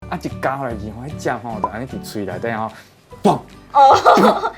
啊一咬落去吼，彼汁吼就按呢佇喙內底吼，嘣！哦。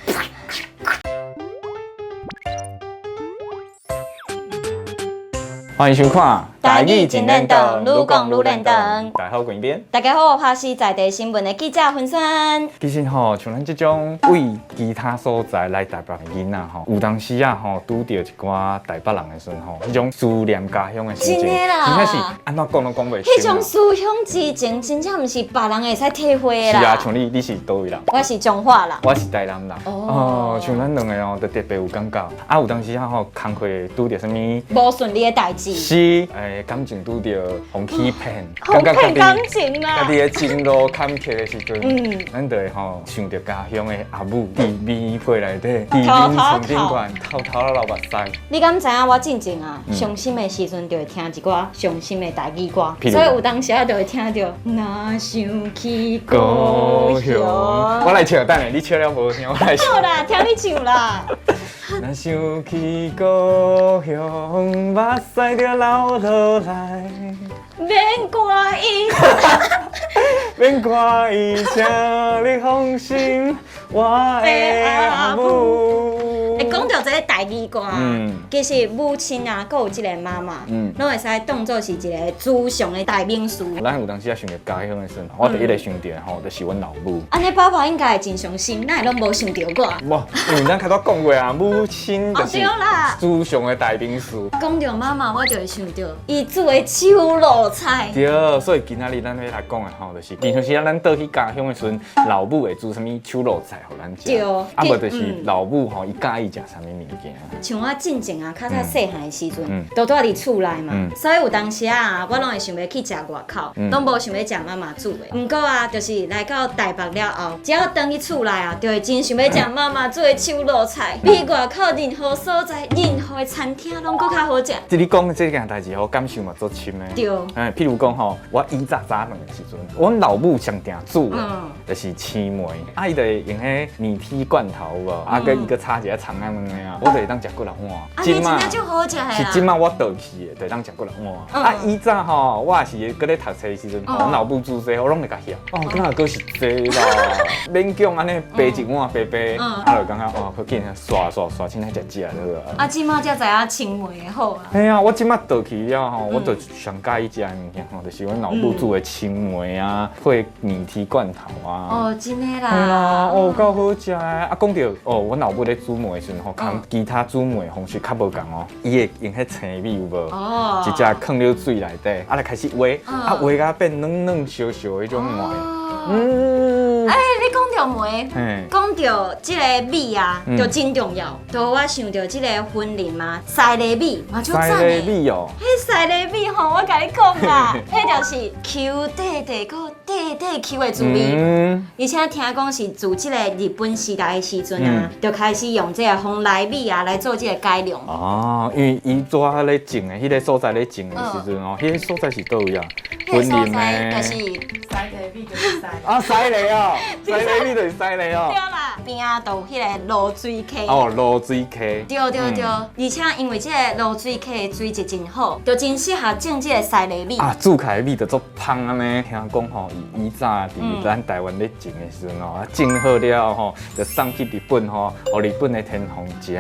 歡迎收看《台語真輪轉，愈講愈輪轉。大家好，我邊。大家好，我是在地新聞的記者芬萱。其實吼，像咱這種為其他所在來台北的囡仔吼，有當時啊吼，拄著一寡台北人的時陣吼，彼種思念家鄉的心情，真的啦，真正是按怎講攏講袂彼種思鄉之情，真正毋是別人會使體會的啦。是啊，像你，你是佗位人？我是彰化人。我是台南人。哦，像咱兩個哦，就特別有感覺。啊，有當時啊吼，工課拄著啥物無順利的代誌。是，感情拄著予欺騙，予騙感情啦。家己的情路坎坷的時陣，咱就會吼想著家鄉的阿母佇棉被內底，佇眠床頂懸，偷偷流目屎。你敢知影我進前啊，傷心的時陣就會聽一寡傷心的台語歌，所以有當時啊就會聽著。若想起故鄉，我來唱，等下你唱了無聽，我來唱。好啦，聽你唱啦。若想起故鄉，目屎就流落來。免掛意，免掛意，請你放心，我的阿母。欸，講著這个台語歌，其實母親啊，閣有這個媽媽，攏會使當做是一个慈祥的代名詞。咱有當時啊想著家鄉的時陣，我第一个想著的吼，就是阮老母。按呢爸爸應該會真傷心，哪會攏無想著我？無，因為咱較早講過啊，母親就是慈祥的代名詞。講著媽媽，我就會想著伊煮的手路菜。對，所以今仔日咱欲來講的吼，就是平常時啊，咱倒去家鄉的時陣，老母會煮啥物手路菜予咱食。啊，無就是老母吼，伊佮意食啥物物件。像我進前啊，較早細漢的時陣，都蹛佇厝內嘛，所以有當時啊，我攏會想欲去食外口，攏無想欲食媽媽煮的。毋過啊，就是來到台北了後，只要轉去厝內啊，就會真想欲食媽媽煮的手路菜，比外口任何所在、任何的餐廳攏閣較好食。這你講的這件代誌，我感受嘛足深的。欸，譬如講吼，我以早早卵的時陣，阮老母上定煮的，就是青糜，啊，伊就會用彼麵麶罐頭有無？啊，閣伊閣炒一下蔥仔卵的啊，我就會當食幾若碗。啊，你真正足好食的是這馬我倒去的，就會當食幾若碗。啊，以早吼，我也是閣咧讀冊的時陣，阮老母煮這個，我攏會共嫌。哦，敢若閣是這啦，勉強按呢白一碗白白，啊，就感覺哦，較緊刷刷刷，凊彩食食就好啊。啊，這馬才知影青糜的好啊。嘿啊，我這馬倒去了吼，我就上佮意食的物件吼，就是阮老母煮的青糜啊，配麵麶罐頭啊。哦，真的啦。嘿啦，哦，夠好食的。啊，講著哦，阮老母咧煮糜的時陣吼，佮其他煮糜的方式較無仝哦。伊會用彼青米有無？一隻囥佇水內底，啊來開始煨，啊煨甲變軟軟燒燒的彼種糜。欸，你講著糜，講著這个米啊，就真重要。就我想著這个雲林啊，西螺米嘛足讚的。西螺米哦。彼西螺米吼，我共你講啦，彼就是 Q 塊塊，閣塊塊 Q 的滋味。而且聽講是自這个日本時代的時陣啊，就開始用這个蓬萊米啊來做這个改良。哦，因為伊拄仔咧種的，彼个所在咧種的時陣哦，彼个所在是佗位啊？彼个所在就是西螺米就是西螺。啊，西螺哦，西螺米就是西螺哦。對啦，邊仔就有彼个蘆水溪。哦，蘆水溪。對對對，而且因為這个蘆水溪的水質真好，就真適合種這个西螺米。啊，煮起來的米就足芳按呢。聽講吼，伊以早佇咱台灣咧種的時陣吼，啊種好了吼，就送去日本吼，予日本的天皇食。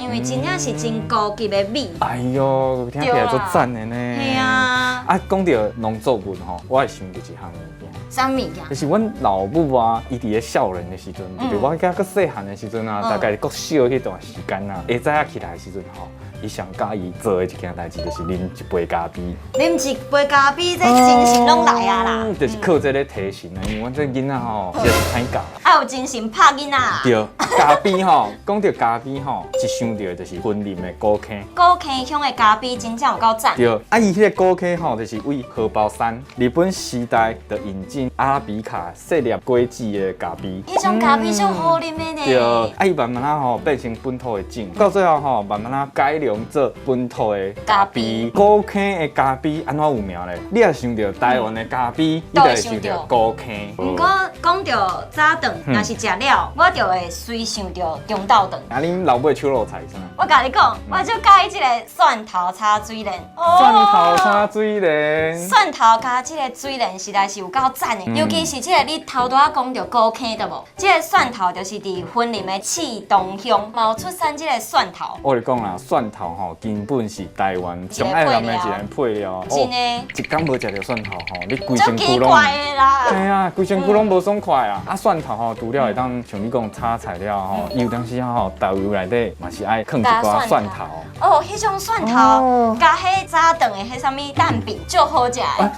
因為真正是真高級的米。哎喲，聽起來足讚的呢。嘿啊。啊，講著農作物吼，我會想著一項物件。啥物件？就是阮老母啊，伊佇咧少年的時陣，就是我閣細漢的時陣啊，大概國小彼段時間啊，下早起來的時陣吼，伊上佮意做的一件代誌就是啉一杯咖啡。啉一杯咖啡，這精神攏來啊啦。就是靠這个提神啊，因為阮這囡仔吼，實在是歹教。啊，有精神拍囡仔。對，咖啡吼，講著咖啡吼，一想著就是雲林的古坑。古坑鄉的咖啡真正有夠讚。對，啊，伊彼个古坑吼，就是位荷包山，日本時代就引進。近阿拉比卡細粒果子的咖啡。彼種咖啡足好啉的呢。對，啊，伊慢慢仔吼變成本土的種，到最後吼慢慢仔改良做本土的咖啡。古坑的咖啡按怎有名咧？你若想著台灣的咖啡，你就會想著古坑。毋過講著早頓，若是食了，我就會隨想著中晝頓。啊，恁老母手路菜啥？我共你講，我足佮意這个蒜頭炒水蓮。蒜頭炒水蓮。蒜頭加這个水蓮實在是有夠讚的，尤其是這个你頭拄仔講著古坑對無？這个蒜頭就是佇雲林的刺桐鄉，嘛有出產這个蒜頭。我共你講啦，蒜頭吼根本是台灣上愛淋的一个配料。真的。一工無食著蒜頭吼，你規身軀攏。足奇怪的啦。對啊，規身軀攏無爽快啊！啊，蒜頭吼，除了會當像你講炒菜了吼，有當時吼豆油內底嘛是愛囥一寡蒜頭。哦，彼種蒜頭加彼早頓的彼啥物蛋餅，足好食的。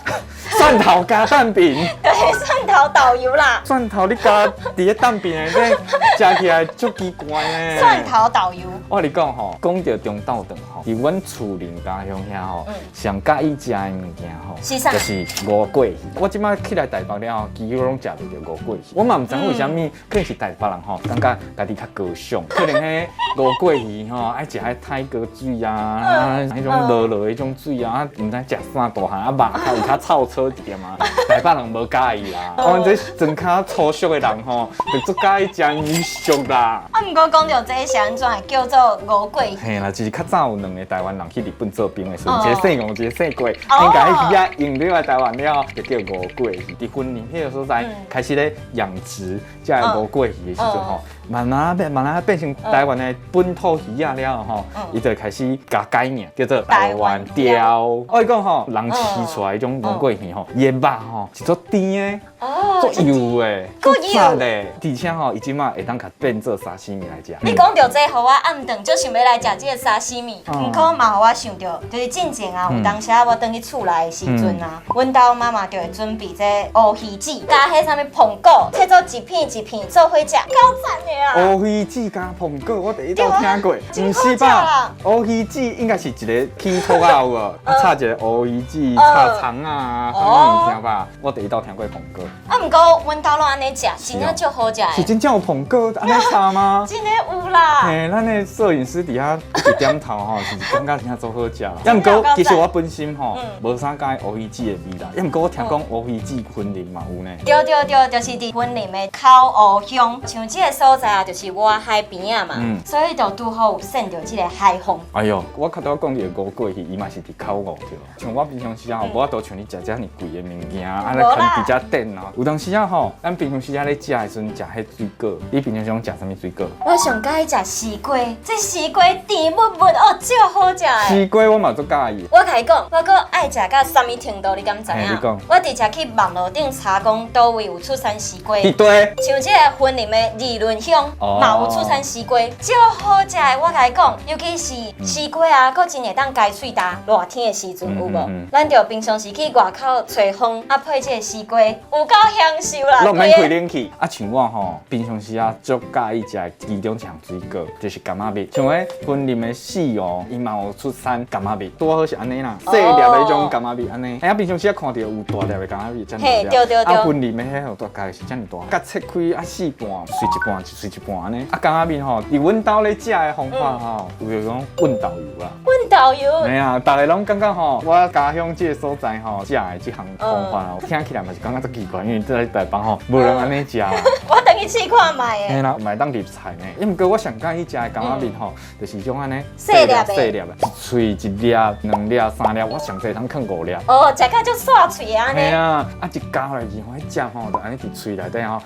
蒜頭加蛋餅。對，蒜頭豆油啦。蒜頭你加佇咧蛋餅內底，食起來足奇怪呢。蒜頭豆油。我共你講吼，講著中晝頓吼，佇阮厝林家鄉遐吼，上佮意食的物件吼，就是吳過魚。我這擺起來台北了後，幾乎攏食袂著吳過魚。我嘛毋知為啥物，可能是台北人吼，感覺家己較高尚，可能彼吳過魚吼愛食彼泰國水啊，彼種濁濁彼種水啊，毋知食啥大漢啊，肉較有較臭臭一點啊。台北人無佮意啦，我們這庄跤粗俗的人吼，就足佮意食魚俗啦。啊，毋過講著這是按怎會叫做吳過魚？嘿啦，就是較早有兩个台灣人去日本做兵的時陣，一个姓吳，一个姓郭，𪜶共彼魚仔引入來台灣了後，就叫吳過魚。佇雲林彼个所在開始咧養殖這个吳過魚的時陣吼，慢慢變，慢慢變成台灣的本土魚仔了吼，伊就開始共改名叫做台灣鯛。我共你講吼，人飼出來彼種吳過魚吼，伊的肉吼是足甜的，足幼的，足幼的，而且吼，伊這馬會當共變做沙西米來食。你講著這，予我暗頓足想欲來食這个沙西米，毋過嘛予我想著，就是進前啊，有當時啊，我轉去厝內的時陣啊，阮兜媽媽就會準備這烏魚子，加彼啥物膨果，切做一片一片做伙食，夠讚的啊！烏魚子加膨果，我第一道聽過，毋是吧？烏魚子應該是一个起托仔有無？啊，炒一个烏魚子，炒蔥啊，啥物物件吧？我第一道聽過膨果。啊，毋過阮兜攏按呢食，真正足好食的。是真正有膨果按呢炒嗎？真的有啦。嘿，咱的攝影師佇遐一點頭吼，是感覺真正足好食。啊，毋過其實我本身吼，無啥佮意烏魚子的味啦。啊，毋過我聽講烏魚子雲林嘛有呢。對對對，就是佇雲林的口湖鄉，像這个所在啊，就是外海邊仔嘛，所以就拄好有扇著這个海風。哎喲，我較拄講著吳過魚，伊嘛是佇口湖對。像我平常時啊，無法度像你食遮爾貴的物件，啊，來囥佇遮等啊。有當時啊吼，咱平常時啊咧食的時陣，食彼水果，你平常時攏食啥物水果？我上佮意食西瓜，這西瓜甜蜜蜜哦，足好食的。西瓜我嘛足佮意。我共你講，我閣愛食到啥物程度，你敢知影？你講。我直接去網路頂查講，佗位有出產西瓜。對。像這个雲林的二崙鄉嘛有出產西瓜，足好食的。我共你講，尤其是西瓜啊，閣真會當解喙焦。熱天的時陣有無？咱就平常時去外口吹風，啊配這个西瓜，有夠享受啦。攏免開冷氣。啊，像我吼，平常時啊足佮意食的其中一項水果，就是柑仔蜜。像彼雲林的四湖，伊嘛有出產柑仔蜜，拄好是按呢啦，細粒的彼種柑仔蜜按呢。哎呀，平常時啊看著有大粒的柑仔蜜，遮爾大粒。啊，雲林的彼吼大概是遮爾大，共切開啊四半，碎一半，碎一半按呢。啊，柑仔蜜吼，佇阮兜咧食的方法吼，有就講滾豆油啦。滾豆油。嘿啊，逐个攏感覺吼，我家鄉這个所在吼，食的這項方法，聽起來嘛是感覺足奇怪，因為這台北吼無人按呢食。我轉去試看覓的。嘿啦，嘛會當入菜呢。啊，毋過我上佮意食的柑仔蜜吼，就是種按呢細粒的，細粒的，一喙一粒、兩粒、三粒，我上濟通囥五粒。哦，食甲足煞喙按呢。嘿啊，啊一咬落去吼，彼汁吼就按呢佇喙內底吼，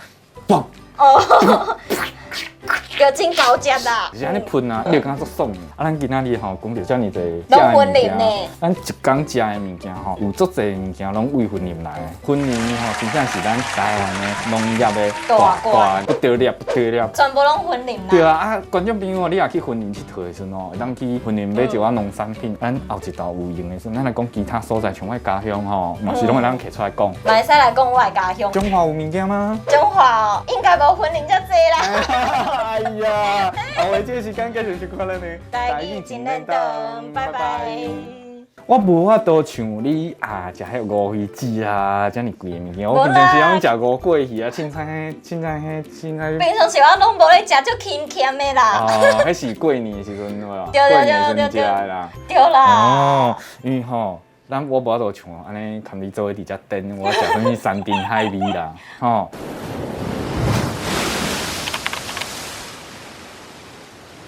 嘣。哦。就真厚食啦，是按呢噴啊，你就感覺足爽的。啊，咱今仔日吼講著遮爾濟攏雲林呢。咱一工食的物件吼，有足濟物件攏為雲林來的。雲林吼，真正是咱台灣的農業的大國，不得了，不得了。全部攏雲林啦。對啊，啊，觀眾朋友，你若去雲林𨑨迌的時陣吼，會當去雲林買一寡農產品。咱後一道有閒的時陣，咱來講其他所在，像我的家鄉吼，嘛是攏會當提出來講。嘛會使來講我的家鄉。彰化有物件嗎？彰化哦，應該無雲林遮濟啦。哎呀，後尾這個時間繼續收看咱的台語真練堂，拜拜。我無法度像你啊，食彼烏魚子啊，遮爾貴的物件。我平常時攏食吳過魚啊，凊彩彼，凊彩彼，凊彩。平常時我攏無咧食，足輕儉的啦。哦，彼是過年的時陣對無？過年的時陣食的啦。對啦。哦，因為吼，咱我無法度像按呢，含你做伙佇遮顛，我食啥物山珍海味啦，吼。